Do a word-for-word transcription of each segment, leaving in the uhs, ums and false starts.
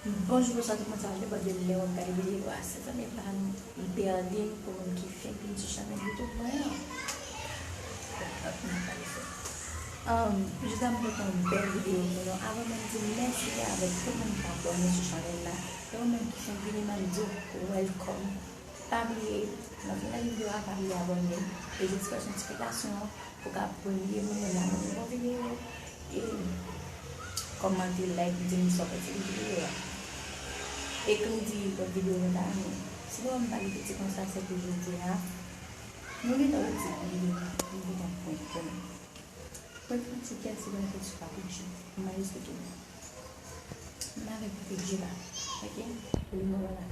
Bonjou, bonswa tout moun, sa va? Depann de lè w ap gade videyo a, se zanmi pa nou, Berline, pou moun ki fenk vin sou chanèl YouTube mwen an. Um, jodi a m pote yon bèl videyo pou nou. Avan menm di mèsi avèk tout moun ki abòne sou chanèl la. E ou menm ki fenk vini, m ap di w welcome. Pa bliye, nan fin de videyo a, pa bliye abòne, peze ti klòch notifikasyon an pou w ka premye moun yo lè nou gen yon videyo. E kòmante, like, di m sa w panse de videyo a. E kòm di lòt videyo yo ta, si nou wè m pale piti konsa, se pou jodi a. Nou gentan wè ti videyo a, nou gentan pran pwen. Mwen fè yon ti kèk segonn pou ti pa kout je. M a esplike nou. M avèk ti je la. Ok? Pou li mwen la.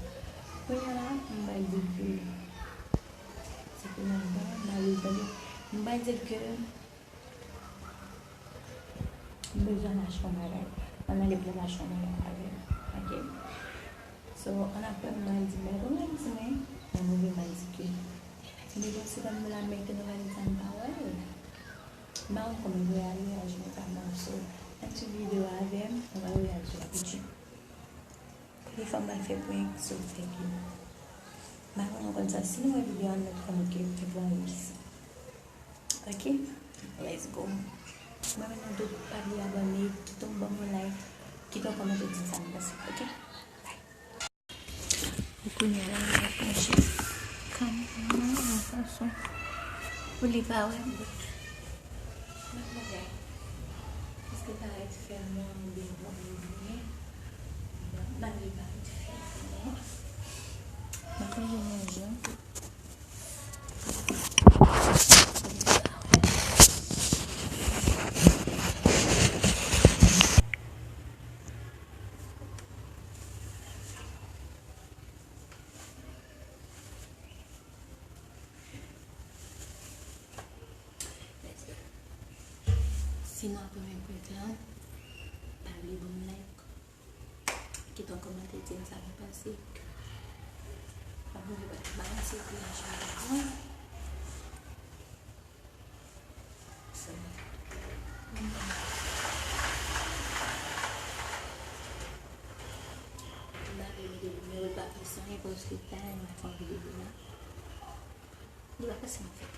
Kounye a la, m bay di ke se kounye a m bay, m a li tande. M bay di ke m bezwen al achte yon bagay. Ann ale pou m al achte yon bagay avè l. Ok? So, ann apre, m a di, bay pou m al di mwen, nan move m a di ke m bezwen se ban m la, men ke nan valiz la, m pa wè l. M pa konn kòman m reyaji, reyaji mwen pa mal, so, ann swiv videyo a avè m, nou va reyaji la pou di. Premye fwa m pral fè prank, so, thank you. M pa konn konn sa, si nou wè videyo a, nou mèt kòmante, fè prank isi. Ok? Let's go. Mwen menm nou tout, pa bliye abòne, kite yon ban m yon like, kite yon kòmantè, di sa nou panse. Ok? Bye. Kounye a la, m ap panche kanmenm yon fason pou li pa wè m. Mademoiselle, èske l pa ret fè mwen oubyen bon oubyen, m ap mande l pa ret fè mwen. M ap manje manje. Si nou ap renmen prank lan, pa bliye ban m like. Kite yon kòmantè, di m sa nou panse. Pa bliye ba m sipòte. M pa vle mete nimewo l pa fè san anyen paske ta yon ap fè yon videyo la. Li pa fè san l ap fè.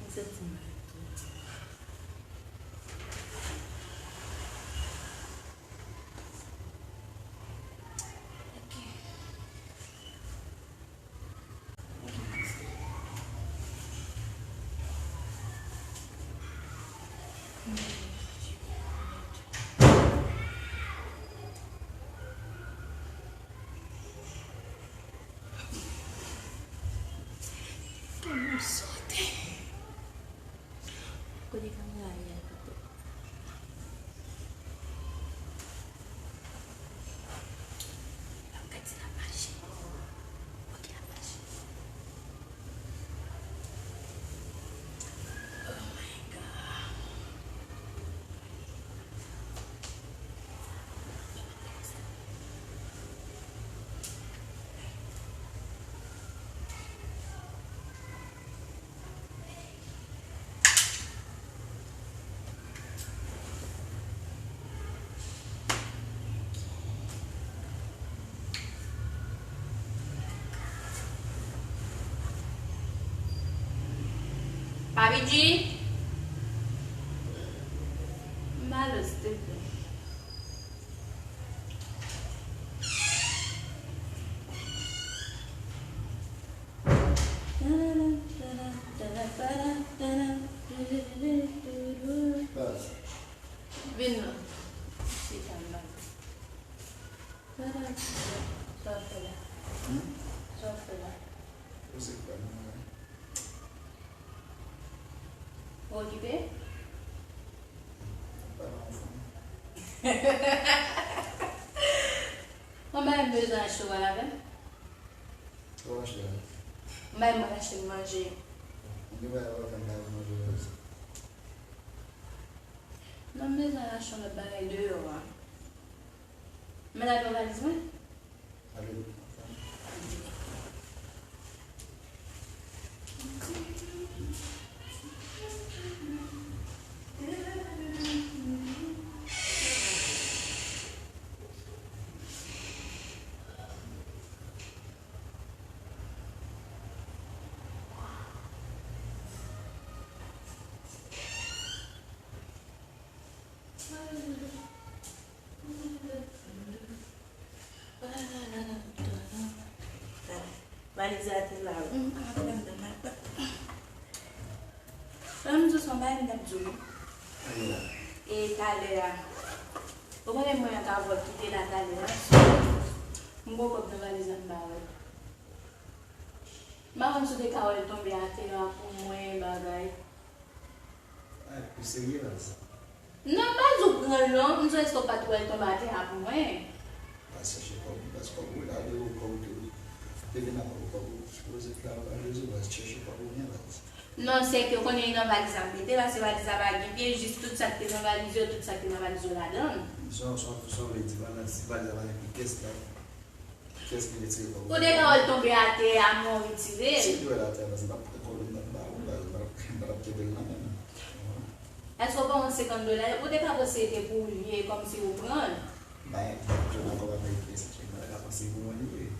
M santi m mal. Kote kamera a ye a, kote? L ap gade si l ap mache. Ok, l ap mache. Oh my God. Papi G. Malo, silteplè. Baz. Vin non. Chita la. Sa w ap fè la? Hmm? Sa w ap fè la? Ou se kwa nou, wi. Ou okipe? Pa nan anfòm. Mwen pa bezwen achte w avè m. Ou achte la. M bay mwen achte manje. Ou gen bagay ou pa fè m bay manje la. Non, m bezwen achte yon lòt bagay deyò a. Men la nan valiz mwen. Ale. Valiz la te la wi. Mm, apre m nan. Lè m di w se yon bagay m t ap di w. E talè a. Ou konnen mwen ak avè w kite la talè a. So, m gon kòb nan valiz la m ba w. M pa konn si w te ka wè l tonbe atè a pou mwen, bagay. Ay, ou serye la sa? Non, m pa di w pran l non. M di w èske w pa t wè l tonbe atè a pou mwen? Baz, chèche kòb ou, baz, kòb ou la, de ou kòb ou te, te vin ak kòb ou, kòb ou sipoze travay, baz, chèche kòb ou byen, baz. Non, se ke konnen nan valiz la m mete la, se valiz la pa gen pye, jis tout sa k te nan valiz yo, tout sa k te nan valiz yo ladan l. Sa, sa, sa w vle di, valiz, si valiz la pa gen pye, kiyès la? Kiyès ki retire kòb ou? Ou te ka wè l tonbe atè a, men w retire l. Si m te wè l atè a, baz, m t ap pran kòb ou, m t ap ba ou, baz, m t ap, m t ap kenbe l nan men m. Èske w pa wè yon senkant dola? Ou te ka panse se te pou ou l ye, kòmsi ou pran l. Bay, m t ap jwenn nan kòb ameriken, se mwen ta ka panse pou mwen li ye.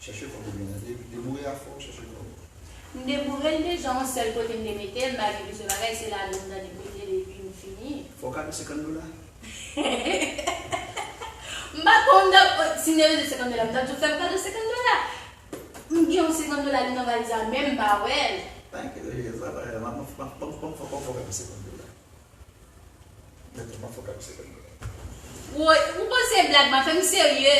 Chèche kòb ou byen, de-, deboure a fò, chèche kòb ou. M deboure l deja, yon sèl kote m te mete l, m pa gen plis bagay, se ladan m tande m mete l epi m fini. Fò w ka de senkant dola? M pa konn nan, si m te bezwen senkant dola, m t ap di w fè m kado senkant dola. M gen yon senkant dola, li nan valiz la, men m pa wè l. Pa enkyete w, sa pa grave, m ap, m ap, m ap, m ap fè w kado senkant dola. Mèt, m ap fè w kado senkant dola. Woy, ou panse blag, m ap fè m serye.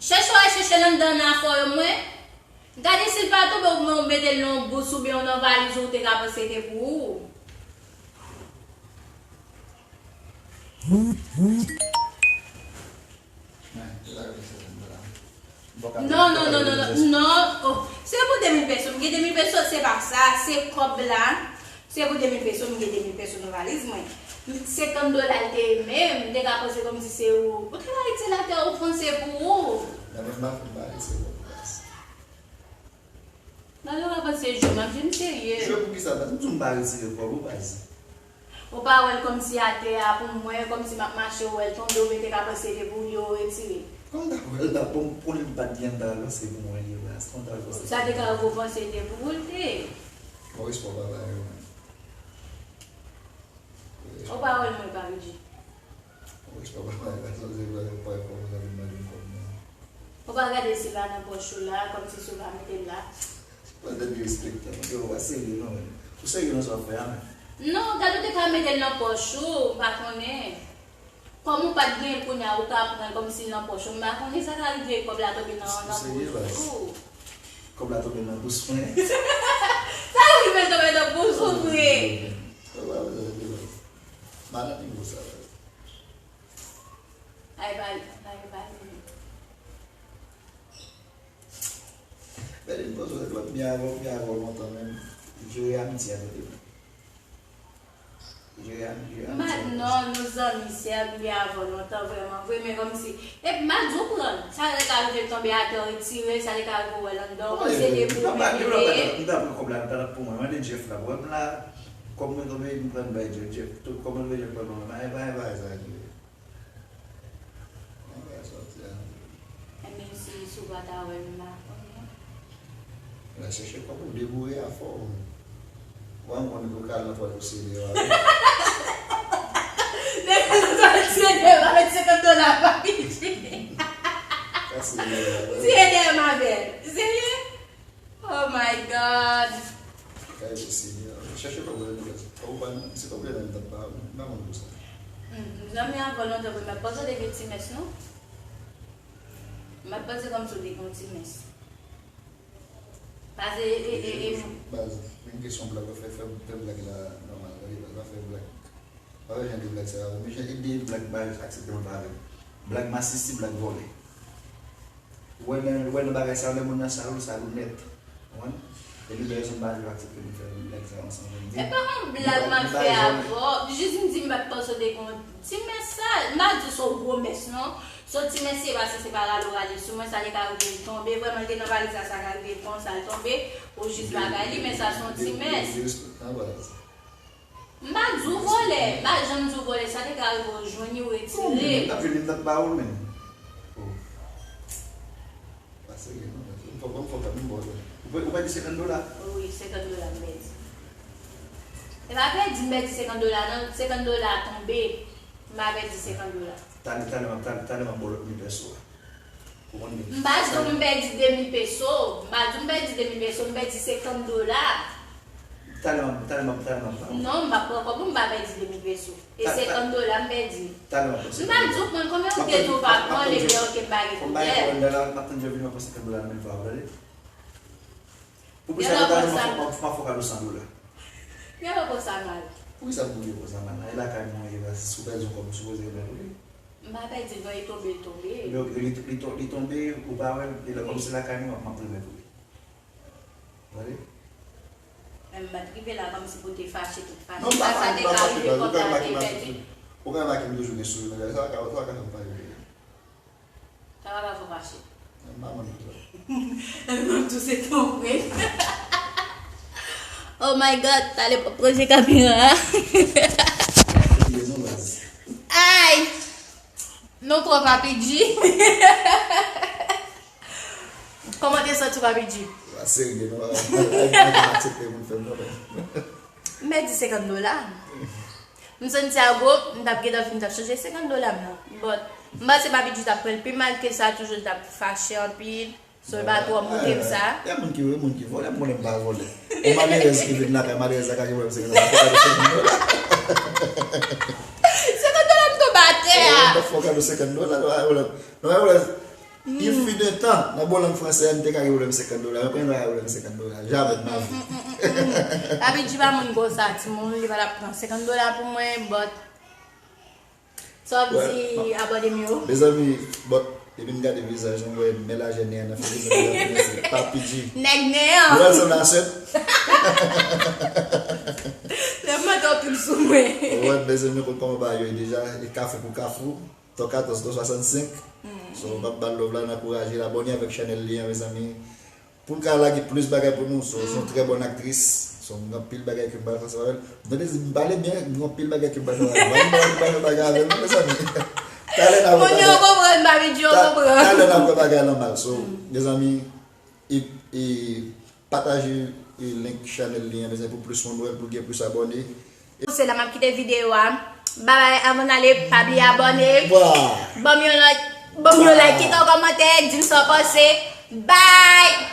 Chèche w al chèche l anndan nan afè yo mwen. Gade si l pa tonbe oubyen w mete l nan yon bous oubyen w nan valiz ou, ou te ka panse te pou ou. Non, non, non, non, non, non. Oh, se pou de mil peso. M gen de mil peso, se pa sa. Se kòb la. Se pou de mil peso, m gen de mil peso nan valiz mwen. Senkant dola l te ye, men m te ka panse kòmsi se ou. Ou te ka retire l atè, ou panse pou ou. Nan men m pa fè m pa retire kòb ou baz. Gade w ap panse jwe, m ap jwe m serye. Jwe pou kisa baz? M di w m pa retire kòb ou baz. Ou pa wè l kòmsi atè a pou mwen, kòmsi m ap mache, ou wè l tonbe, oubyen te ka panse se te pou li ou retire? Kòman m ta wè l la, pou m konnen m pa t gen, m ta panse pou mwen li ye baz. Kòman m ta wè l panse? Sa te ka rive w panse se te pou ou l te ye. Maurice, papa la yo, men. Ou pa wè l mwen pa Bidji. Ou pa gade si l pa nan pòch ou la, kòmsi si w pa mete l la. Mwen tande respektan, mwen di w pa serye non, men. Ou serye nan sa w ap fè a, men. Non, gade ou te ka mete l nan pòch ou, m pa konnen. Kòm ou pa t gen l kounye a, ou ka pran l kòmsi l nan pòch ou, m pa konnen sa ka rive, kòb la tonbe nan, nan bous ou. Kòb la tonbe nan bous mwen. Sa rive l tonbe nan bous ou vre. Kòb la tonbe nan bous mwen. Maladi gwo sa la. Ay, bay, bay, bay. Bèl, m panse w te byen avè w, byen avè w lontan menm. Jere amitye a tande. Jere amitye a. M pa, non, nou zanmi, sè, m byen avè w lontan, vrèman vre, men kòmsi, epi m pa di w pran l. Sa te ka rive l tonbe atè, w retire l, sa te ka rive w wè l anndan, w panse se pou ou menm li te ye. M ta pran kòb la, m ta pran pou mwen. Mande Jeff la, pou wè m la, kòb mwen tonbe, m pran bay Jeff, Jeff, tout kòb mwen tonbe, Jeff pran pou mwen. Bay, bay, bay, sa, Jeff. Enben, si, si w pa ta wè l, m pa konnen. Al chèche kòb ou, deboure a fò. Wè, m konnen pou w ka al nan pòch ou serye a. Nèg nan pòch serye a, avèk senkant dola pa piti. Sa serye a. Serye, ma belle. Serye? Oh my God. Kay pou Senyè. Chèche kòb ou nan baz. Kòb ou pa nan, se kòb ou nan, m t ap ba ou, m pa konn pou sa. Hmm, zanmi, avè w lontan vre, m ap panse w te gen ti mès, non? M ap panse kòmsi w te gen yon ti mès. Pase, e, e, e, e. Baz, menm kesyon blag, fè, fè, fè blag la nòmal, tande, baz, pa fè blag. Pa fè jan de blag sa yo. Men jan de blag baz aksepte mwen pa avè l. Blag masisi, blag vòlè. Ou wè nan, ou wè nan bagay sa yo, lè moun nan salou, l salou nèt. Ou konprann? Epi lè yo sanble pa vle aksepte nou fè blag sa yo ansanm avè m. E pa yon blag m ap fè avè w. Jis m di m pa t panse w te gen yon ti mès sa. M pa di w se yon gwo mès non. Se yon ti mès se pase se pa rale w rale sou mwen, sa te ka rive l tonbe. Vrèman, l te nan valiz la, sa ka rive l konsa l tonbe. Ou jis bagay li, men sa se yon ti mès. M pa di w vòlè, m pa janm di w vòlè, sa te ka rive w jwenn li, w retire. Kòman m t ap jwenn li, m t ap ba ou l menm. Oh. Serye, non, men. M fò, m fò, m fò, m fò. Ou pè-, ou pèdi senkant dola? Wi, senkant dola m pèdi. E pa pèdi, m pèdi senkant dola, non. Senkant dola tonbe. M pa pèdi senkant dola. Talè, talè, m ap, talè, talè, m ap ba w lòt mil pèso a. Ou konn gen. M pa di w m pèdi de mil peso. M pa di w m pèdi de mil peso, m pèdi senkant dola. Talè, m ap, talè, m ap, talè, m ap ba w. Non, m p ap pran kòb ou, m pa pèdi de mil peso. E senkant dola m pèdi. Talè m ap pran senkant dola. M pa di w pran konbyen ou te di w pa pran, ebyen oke, m pa gen pwoblèm. M pa gen pwoblèm, m ap tann jan w vini, m ap pran senkant dola nan men pa w, tande? Pou plis avantaj, m ap fè, m ap fè w kado san dola. Gen lè w pran sa mal. Poukisa m pou gen pran sa mal? E lakay mwen ye la, si w pèdi yon kòb, ou sipoze remèt ou li. M pa pèdi l non, li tonbe, li tonbe. Li, li, li, li tonbe, ou pa wè l, e lè kòm se lakay mwen, m ap, m ap remèt ou li. Tande? Men m pa t rive la kòmsi pou te fache tout fache. Non, m pa fache, m pa fache, m pa fache. Ou ka remake m ap toujou gen souri nan lè sa, sa, sa ka fè m pa rive. Sa pa ka fè w fache. M pa konn sa. M ap touse tonbe. Oh my God, talè pran pwoze kamera a. Ay! Nou twò Papi G. Kòman te santi w Papi G? Ou pa serye non, pa aksepte moun fè m pwoblèm. M pèdi senkant dola. M santi a gwo, m t ap gentan fin, m t ap chanje senkant dola m nan. But, m panse Papi G t ap pran l pi mal ke sa, toujou l t ap fache anpil. So, l pa twò moute m sa. Gen moun ki, gen moun ki vòlè, m konnen m pa vòlè. Yon malerèz ki vin lakay, malerèz la ka gen pwoblèm senkant dola, fò w kado senkant dola. Senkant dola m tonbe atè a. Fò w kado senkant dola, nou pa gen pwoblèm. Nou pa gen pwoblèm. Il fut un temps, nan bon lang fransè a, m te ka gen pwoblèm senkant dola, men kounye a m pa ka gen pwoblèm senkant dola. Jamè de ma vie. Papi G pa moun konsa, timoun, li pa t ap pran senkant dola pou mwen, but sa w ap di abòne m yo? Mezanmi, but, depi m gade vizaj, m wè men lajè nen an nan figi m, mezanmi, se Papi G. Nèg nen an. Ou wè l sanble a sèt? Lè m mande w pil sou mwen. Ou wè, mezanmi, nou konn kòman bagay yo ye deja, e kafou pou kafou. Tò katòz, tò swasannsenk. So, m ap ba l love la, n ankouraje l, abòne avèk chanèl li an, mezanmi. Pou l ka lage plis bagay pou nou, so, se yon trè bòn aktris. So, m gen anpil bagay ke m pral fè ansanm avè l. M tande di m pale byen, m gen anpil bagay ke m pral fè avè l. M pral fè bagay avè l, non, mezanmi. Talè n ap wè bagay. Moun yo konprann, Baby Joe konprann. Talè n ap wè bagay lan mal. So, mezanmi, e, e, pataje, e, link chanèl li an, mezanmi, pou plis moun wè l, pou l gen plis abòne. Se la m ap kite videyo a. Babay, avan n ale, pa bliye abòne. Ban m yon like, ban m yon like, kite yon kòmantè, di m sa w panse. Bye!